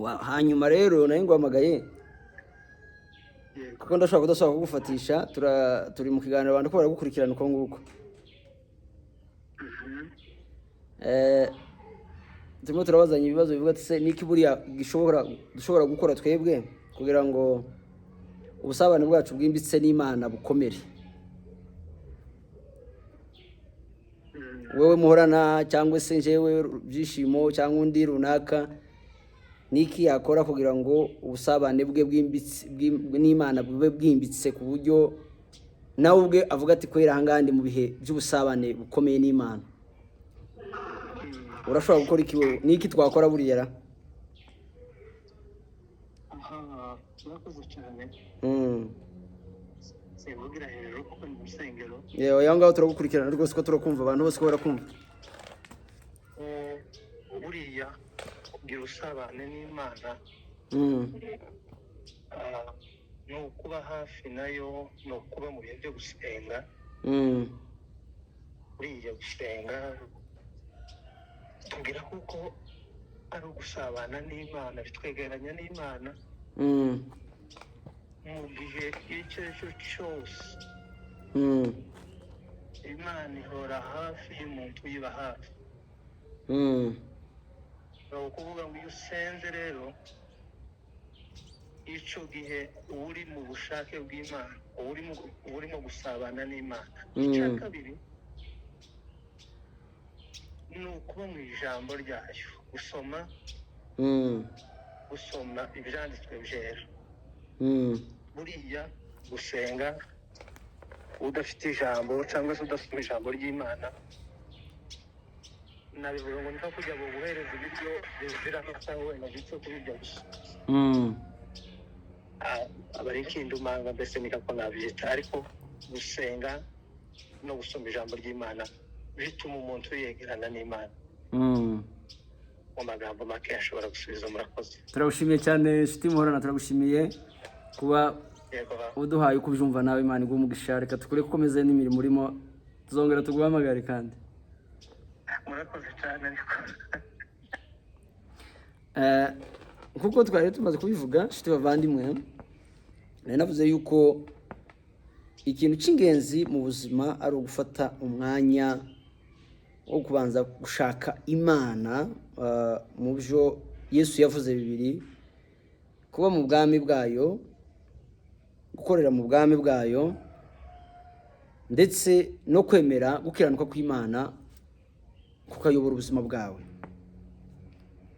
Hanyuma rero nayo nguhamagaye Yego. kuko ndashobora kudashobora kugufatisha. Turi mu kiganiro, abantu ko baragukurikirana uko nguko. Turimo turabazanya ibibazo bivuga ati: se niki buriya gishobora dushobora gukora twebwe kugira ngo ubusabane bwacu bwimbitse n'Imana bukomere? Wewe muhorana cyangwa se njyewe Byishimo cyangwa undi runaka, niki yakora kugira ngo ubusabane bwe bwimbitse n'Imana bube bwimbitse, ku buryo nawe ubwe avuga ati: "Kwera ahangaha ndi mu bihe by'ubusabane bukomeye n'Imana"? Urashobora gukora iki wowe? Niki twakora buriya ra? Aha, murakoze cyane. Simvugira hejuru kuko ni mu rusengero. Yewe, aho ngaho turagukurikirana rwose, ko turakumva, abantu bose ko barakumva. Buriya kugira usabane n'Imana ni ukuba hafi nayo, ni ukuba mu bihe byo gusenga. Buriya gusenga tubwira kuko ari ugusabana n'Imana, bitwegeranya n'Imana mu gihe icyo ari cyo cyose. Imana ihora hafi y'umuntu uyiba hafi. Ni ukuvuga ngo iyo usenze rero, icyo gihe uba uri mu bushake bw'Imana, uba urimo gusabana n'Imana. Icya kabiri ni ukuba mu ijambo ryayo, gusoma, gusoma ibyanditswe byera. Buriya gusenga udafite ijambo cyangwa se udasoma ijambo ry'Imana, nabivuga ngo ni nko kujya guhereza ibiryo bizira cyangwa wenda bipfe kubirya gusa. Ah, aba ari ikindumanga mbese, ni ko nabyita. Ariko gusenga no gusoma ijambo ry'Imana bituma umuntu yegerana n'Imana. Mu magambo make ashobora gusubiza. Murakoze. Turagushimiye cyane, inshuti muhorana, turagushimiye kuba Yego ba. uduhaye uko ubyumva nawe. Imana iguhe umugisha. Reka tukure gukomeza n'imirimo urimo, tuzongera tuguhamagare kandi. Murakoze cyane ariko. Nkuko twari tumaze kubivuga, inshuti bavandimwe, nari navuze yuko ikintu cy'ingenzi mu buzima ari ugufata umwanya wo kubanza gushaka Imana. Mu byo Yesu yavuze bibiri: kuba mu bwami bwayo, gukorera mu bwami bwayo, ndetse no kwemera gukiranuka kw'Imana kukayobora ubuzima bwawe,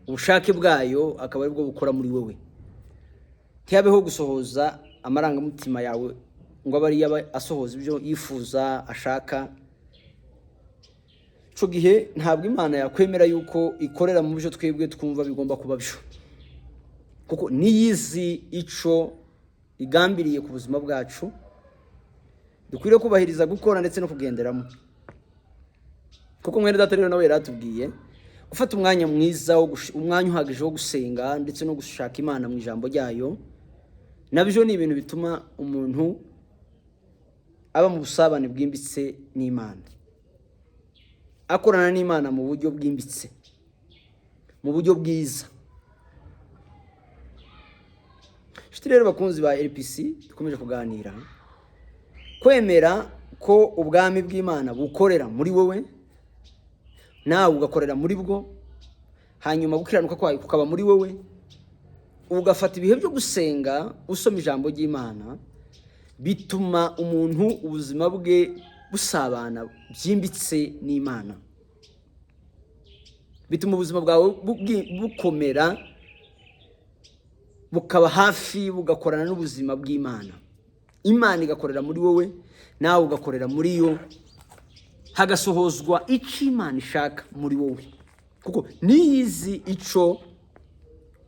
ubushake bwayo akaba aribwo bukora muri wowe, ntihabeho gusohoza amarangamutima yawe ngo abe ariyo aba asohoza ibyo yifuza, ashaka. Icyo gihe ntabwo Imana yakwemera yuko ikorera mu byo twebwe twumva bigomba kuba byo, kuko niyizi ico igambiriye ku buzima bwacu dukwiriye kubahiriza, gukora ndetse no kugenderamo. Kuko mwene data rero nawe yaratubwiye gufata umwanya mwiza umwanya uhagije wo gusenga ndetse no gushaka Imana mu ijambo ryayo, nabyo ni ibintu bituma umuntu aba mu busabane bwimbitse n'Imana, akorana n'Imana mu buryo bwimbitse, mu buryo bwiza. Inshuti rero bakunzi ba LPC dukomeje kuganira, kwemera ko ubwami bw'Imana bukorera muri wowe, nawe ugakorera muri bwo, hanyuma gukiranuka kwayo kukaba muri wowe, ugafata ibihe byo gusenga, usoma ijambo ry'Imana, bituma umuntu ubuzima bwe busabana byimbitse n'Imana, bituma ubuzima bwawe bukomera, bukaba hafi, bugakorana n'ubuzima bw'Imana, Imana igakorera muri wowe, nawe ugakorera muri yo, hagasohozwa icyo Imana ishaka muri wowe, kuko niyizi icyo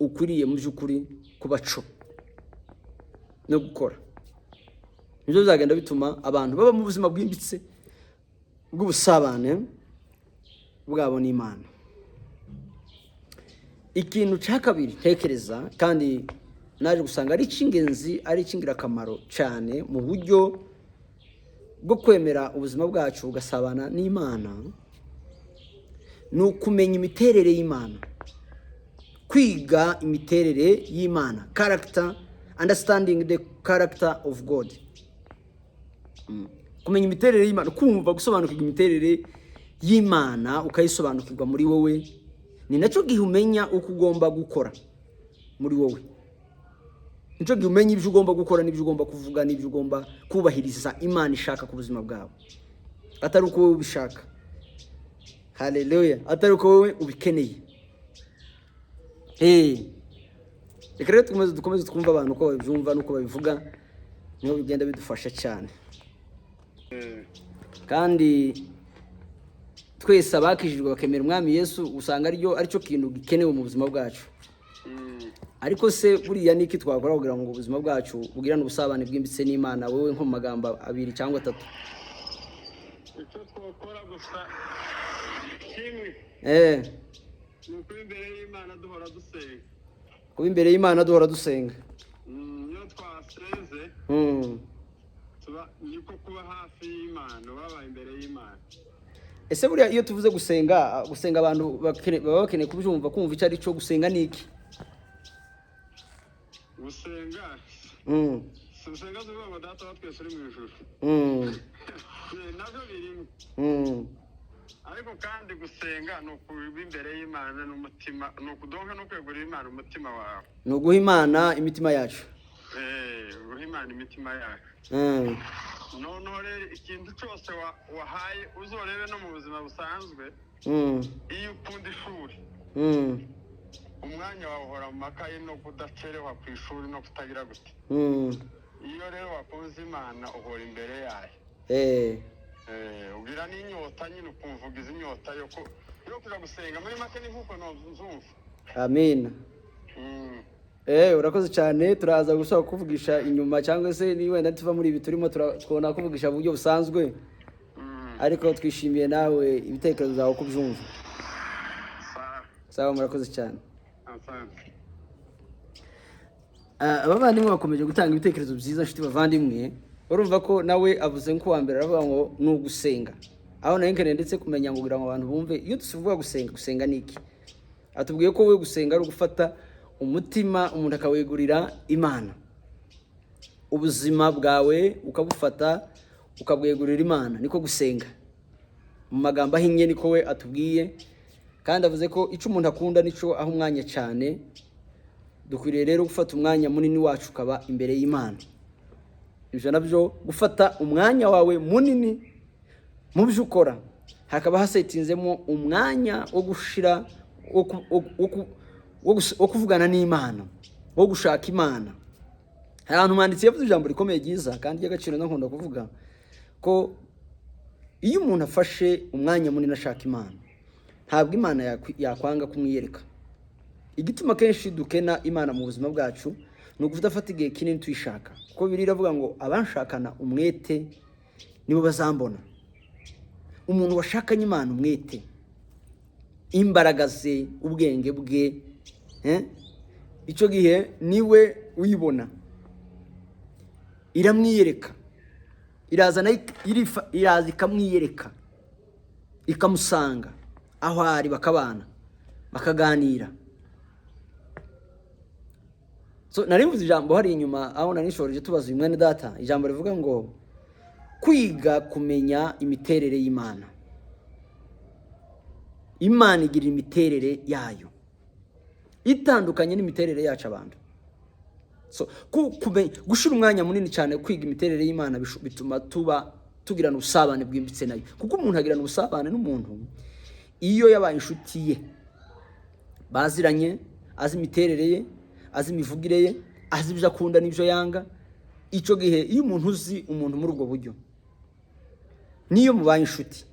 ukwiriye mu by'ukuri kuba cyo no gukora. Nibyo bizagenda bituma abantu baba mu buzima bwimbitse bw'ubusabane bwabo n'Imana. Ikintu cya kabiri ntekereza kandi naje gusanga ari icy'ingenzi, ari icy'ingirakamaro cyane mu buryo bwo kwemera ubuzima bwacu bugasabana n'Imana, ni ukumenya imiterere y'Imana, Kwiga imiterere y'Imana, character, understanding the character of God. Kumenya imiterere y'Imana, kumva, gusobanukirwa imiterere y'Imana, ukayisobanukirwa muri wowe, ni nacyo gihe umenya uko ugomba gukora muri wowe. Nicyo gihe umenya ibyo ugomba gukora n'ibyo ugomba kuvuga n'ibyo ugomba kubahiriza Imana ishaka ku buzima bwawe, atari uko wowe ubishaka. Haleluya! Atari uko wowe ubikeneye. Reka rero dukomeze twumve abantu uko babyumva n'uko babivuga, niho bigenda bidufasha cyane. Kandi twese abakijijwe bakemera Umwami Yesu, usanga aricyo kintu gikenewe mu buzima bwacu. Ariko se buriya niki twakora kugira ngo ubuzima bwacu bugirane ubusabane bwimbitse n'Imana? Wowe nko mu magambo abiri cyangwa atatu. Icyo twakora gusa kimwe ni ukuba imbere y'Imana duhora dusenga. Kuba imbere y'Imana duhora dusenga. Iyo twasenze tuba niko kuba hafi y'Imana, wabaye imbere y'Imana. Ese buriya iyo tuvuze gusenga, gusenga abantu baba bakeneye kubyumva, kumva icyo ari cyo gusenga ni iki? Gusenga, si gusenga tuvuga ngo "Data wa twese uri mu ijuru". Nabyo birimo. Ariko kandi gusenga ni ukuba imbere y'Imana n'umutima, ni ukudonka no kwegurira Imana umutima wawe. Ni uguha Imana imitima yacu. Guha Imana imitima yacu. Noneho rero ikintu cyose wahaye, uzorebe no mu buzima busanzwe, iyo ukunda ishuri, umwanya wawe uhora mu makayi no kudacerewa ku ishuri no kutagira gute. Iyo rero wakunze Imana, uhora imbere yayo. Ugira n'inyota nyine, ukumva ugize inyota yo kuja gusenga. Muri make ni nk'uko nzumva. Amina. Urakoze cyane. Turaza gusaba kuvugisha inyuma, cyangwa se ni wenda tuva muri ibi turimo twabona kuvugisha mu buryo busanzwe. Ariko twishimiye nawe ibitekerezo byawe uko ubyumva. Sawa. Sawa, murakoze cyane. Asante. Abavandimwe bakomeje gutanga ibitekerezo byiza. Nshuti bavandimwe, urumva ko nawe avuze nk'uwa mbere, aravuga ngo ni ugusenga. Aho nayo nkeneye ndetse kumenya ngo kugira ngo abantu bumve, iyo tuvuga gusenga, gusenga ni iki? Atubwiye ko we gusenga ari ugufata umutima umuntu akawegurira Imana, ubuzima bwawe ukabufata ukabwegurira Imana, niko gusenga mu magambo ahinnye, niko we atubwiye. Kandi avuze ko icyo umuntu akunda nicyo aha umwanya cyane. Dukwiriye rero gufata umwanya munini wacu ukaba imbere y'Imana. Ibyo nabyo, gufata umwanya wawe munini mu byo ukora, hakaba hasetinzemo umwanya wo gushira wo kuvugana n'Imana, wo gushaka Imana. Hari ahantu umwanditsi yavuze ijambo rikomeye ryiza kandi ry'agaciro nkunda kuvuga, ko iyo umuntu afashe umwanya munini ashaka Imana, ntabwo Imana yakwanga kumwiyereka. Igituma kenshi dukena Imana mu buzima bwacu ni ukudafata igihe kinini tuyishaka, kuko Bibiliya iravuga ngo abanshakana umwete nibo bazambona. Umuntu washakanye Imana umwete, imbaraga ze, ubwenge bwe, icyo gihe niwe uyibona, iramwiyereka, iraza nayo iraza ikamwiyereka, ikamusanga aho ari, bakabana, bakaganira. So nari mvuze ijambo hari inyuma aho nari nishoreje tubaza uyu mwene data, ijambo rivuga ngo kwiga kumenya imiterere y'Imana. Imana igira imiterere yayo itandukanye n'imiterere yacu abantu. So gushira umwanya munini cyane kwiga imiterere y'Imana bituma tuba tugirana ubusabane bwimbitse nayo, kuko umuntu agirana ubusabane n'umuntu iyo yabaye inshuti ye, baziranye, azi imiterere ye, azi imivugire ye, azi ibyo akunda n'ibyo yanga. Icyo gihe iyo umuntu uzi umuntu muri ubwo buryo, niyo mubaye inshuti,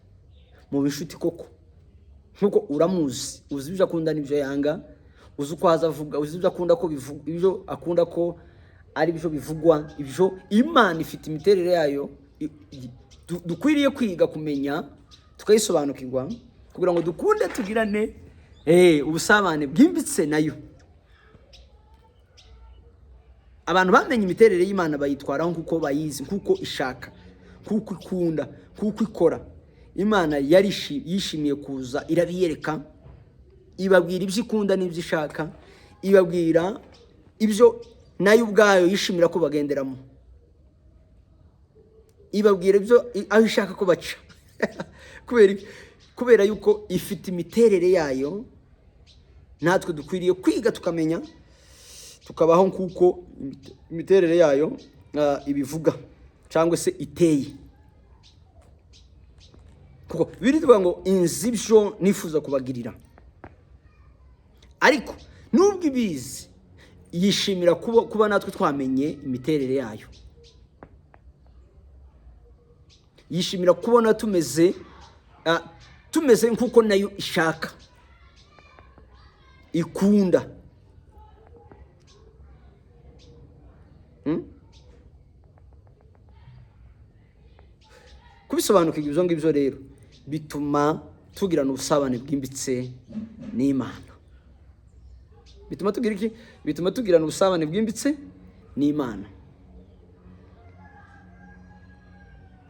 muba inshuti koko, nkuko uramuzi, uzi ibyo akunda n'ibyo yanga, uzi uko aza avuga, uzi ibyo akunda ko bivugwa, ibyo akunda ko ari byo bivugwa. Ibyo Imana ifite imiterere yayo dukwiriye kwiga kumenya, tukayisobanukirwa, kugira ngo dukunde tugirane ubusabane bwimbitse nayo. Abantu bamenye imiterere y'Imana bayitwaraho nk'uko bayizi, nk'uko ishaka, nk'uko ikunda, nk'uko ikora. Imana yishimiye kuza irabiyereka, ibabwira ibyo ikunda n'ibyo ishaka. Ibabwira ibyo nayo ubwayo yishimira ko bagenderamo, ibabwira ibyo aho ishaka ko baca. Kubera iki? Kubera yuko ifite imiterere yayo, natwe dukwiriye kwiga, tukamenya, tukabaho nk'uko imiterere yayo ibivuga cyangwa se iteye. Kuko birivuga ngo inzi ibyo nifuza kubagirira, ariko nubwo ibizi, yishimira kuba natwe twamenye imiterere yayo, yishimira kubona tumeze nk'uko nayo ishaka, ikunda. Kubisobanukirwa ibyo ngibyo rero bituma tugirana ubusabane bwimbitse n'Imana. Bituma tugira iki? Bituma tugirana ubusabane bwimbitse n'Imana.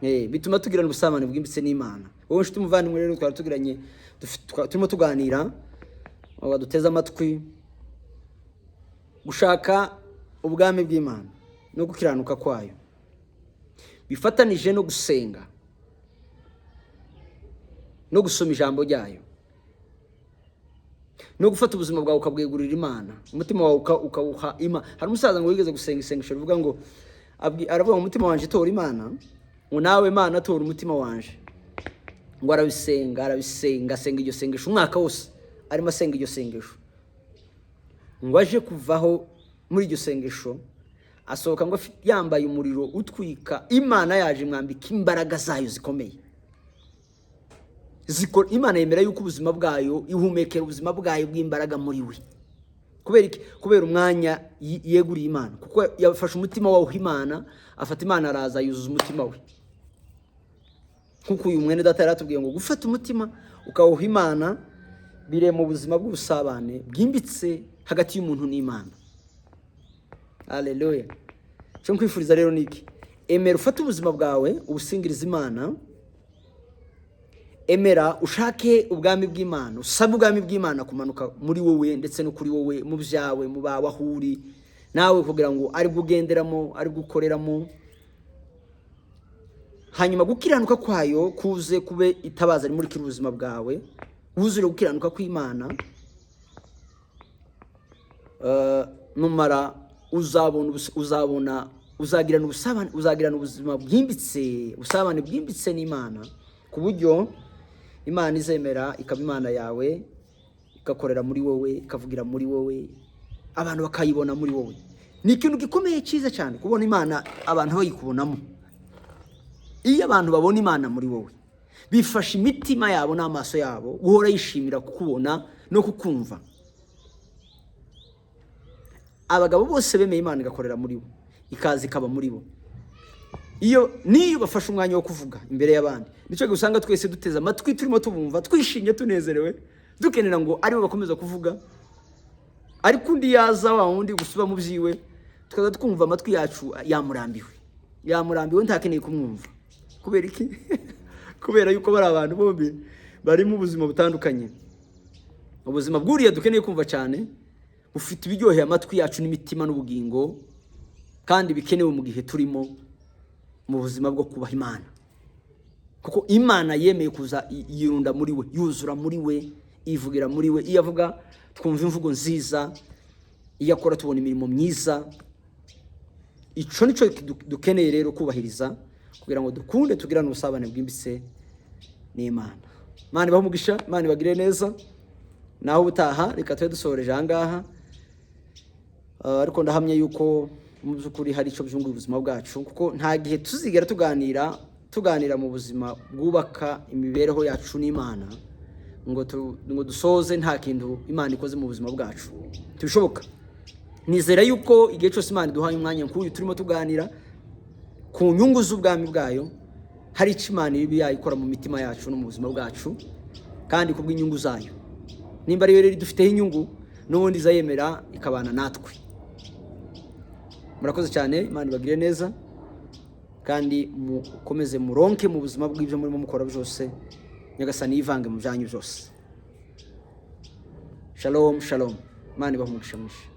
Bituma tugirana ubusabane bwimbitse n'Imana. Wowe nshuti muvandimwe rero, twari tugiranye, turimo tuganira, waduteze amatwi. Gushaka ubwami bw'Imana no gukiranuka kwayo bifatanije no gusenga no gusoma ijambo ryayo no gufata ubuzima bwawe ukabwegurira Imana, umutima wawe ukawuha Imana. Hari umusaza ngo wigeze gusenga isengesho rivuga ngo, aravuga ngo umutima wanje tora Imana, ngo nawe Imana tora umutima wanje. Ngo arabisenga, arabisenga, asenga iryo sengesho umwaka wose, arimo asenga iryo sengesho. Ngo aje kuvaho muri iryo sengesho, asohoka ngo yambaye umuriro utwika. Imana yaje imwambika imbaraga zayo zikomeye. Imana yemera yuko ubuzima bwayo, ihumekera ubuzima bwayo bw'imbaraga muri we. Kubera iki? Kubera umwanya yeguriye Imana. Kuko yafashe umutima wawe Imana, afata Imana araza yuzuza umutima we. Nkuko uyu mwene data yaratubwiye ngo gufata umutima ukawuha Imana bire mu buzima bw'ubusabane bwimbitse hagati y'umuntu n'Imana. Haleluya. Cyo nkwifuriza rero niki? Emera ufate ubuzima bwawe ubusingirize Imana. Emera ushake ubwami bw'Imana, usabe ubwami bw'Imana kumanuka muri wowe ndetse no kuri wowe, mu byawe, mu bawe, aho uri nawe, kugira ngo aribwo ugenderamo, aribwo ukoreramo. Hanyuma gukiranuka kwayo kuze kube itabaza rimurikira ubuzima bwawe, wuzure gukiranuka kw'Imana. Numara uzabona, uzagirana ubusabane, uzagirana ubuzima bwimbitse, ubusabane bwimbitse n'Imana, ku buryo Imana izemera ikaba Imana yawe, igakorera muri wowe, ikavugira muri wowe, abantu bakayibona muri wowe. Ni ikintu gikomeye cyiza cyane kubona Imana abantu bayikubonamo. Iyo abantu babona Imana muri wowe, bifasha imitima yabo n'amaso yabo guhora yishimira kukubona no kukumva. Abagabo bose bemeye Imana igakorera muri bo, ikaza ikaba muri bo. Iyo niyo bafashe umwanya wo kuvuga imbere y'abandi, nicyo gihe usanga twese duteze amatwi, turimo tubumva, twishimye, tunezerewe, dukenera ngo aribo bakomeza kuvuga. Ariko undi yaza, wa wundi gusuba mu byiwe, tukaza twumva amatwi yacu yamurambiwe, yamurambiwe, ntakeneye kumwumva. Kubera iki? Kubera yuko bari abantu bombi bari mu buzima butandukanye. Ubuzima bw'uriya dukeneye kumva cyane bufite ibiryoheye amatwi yacu n'imitima n'ubugingo, kandi bikenewe mu gihe turimo mu buzima bwo kubaha Imana. Kuko Imana yemeye kuza yirunda muri we, yuzura muri we, ivugira muri we. Iyo avuga twumva imvugo nziza, iyo akora tubona imirimo myiza. Ico nico dukeneye rero kubahiriza kugira ngo dukunde tugirane ubusabane bwimbitse n'Imana. Imana ibahe umugisha, Imana ibagirire neza. Naho ubutaha reka tube dusoreje aha ngaha. Ariko ndahamya yuko mu by'ukuri hari icyo byungura ubuzima bwacu, kuko nta gihe tuzigera tuganira mu buzima bwubaka imibereho yacu n'Imana ngo dusoze nta kintu Imana ikoze mu buzima bwacu. Ntibishoboka. Nizera yuko igihe cyose Imana iduhaye umwanya nk'uyu turimo tuganira ku nyungu z'ubwami bwayo, hari icyo Imana iba yayikora mu mitima yacu no mu buzima bwacu, kandi kubw'inyungu zayo. Nimba ariyo rero idufiteho inyungu, n'ubundi izayemera ikabana natwe. Murakoze cyane, Imana ibagire neza, kandi mukomeze muronke mu buzima bw'ibyo murimo mukora byose. Nyagasani yivange mu byanyu byose. Shalom, shalom. Imana ibahe umugisha mwinshi.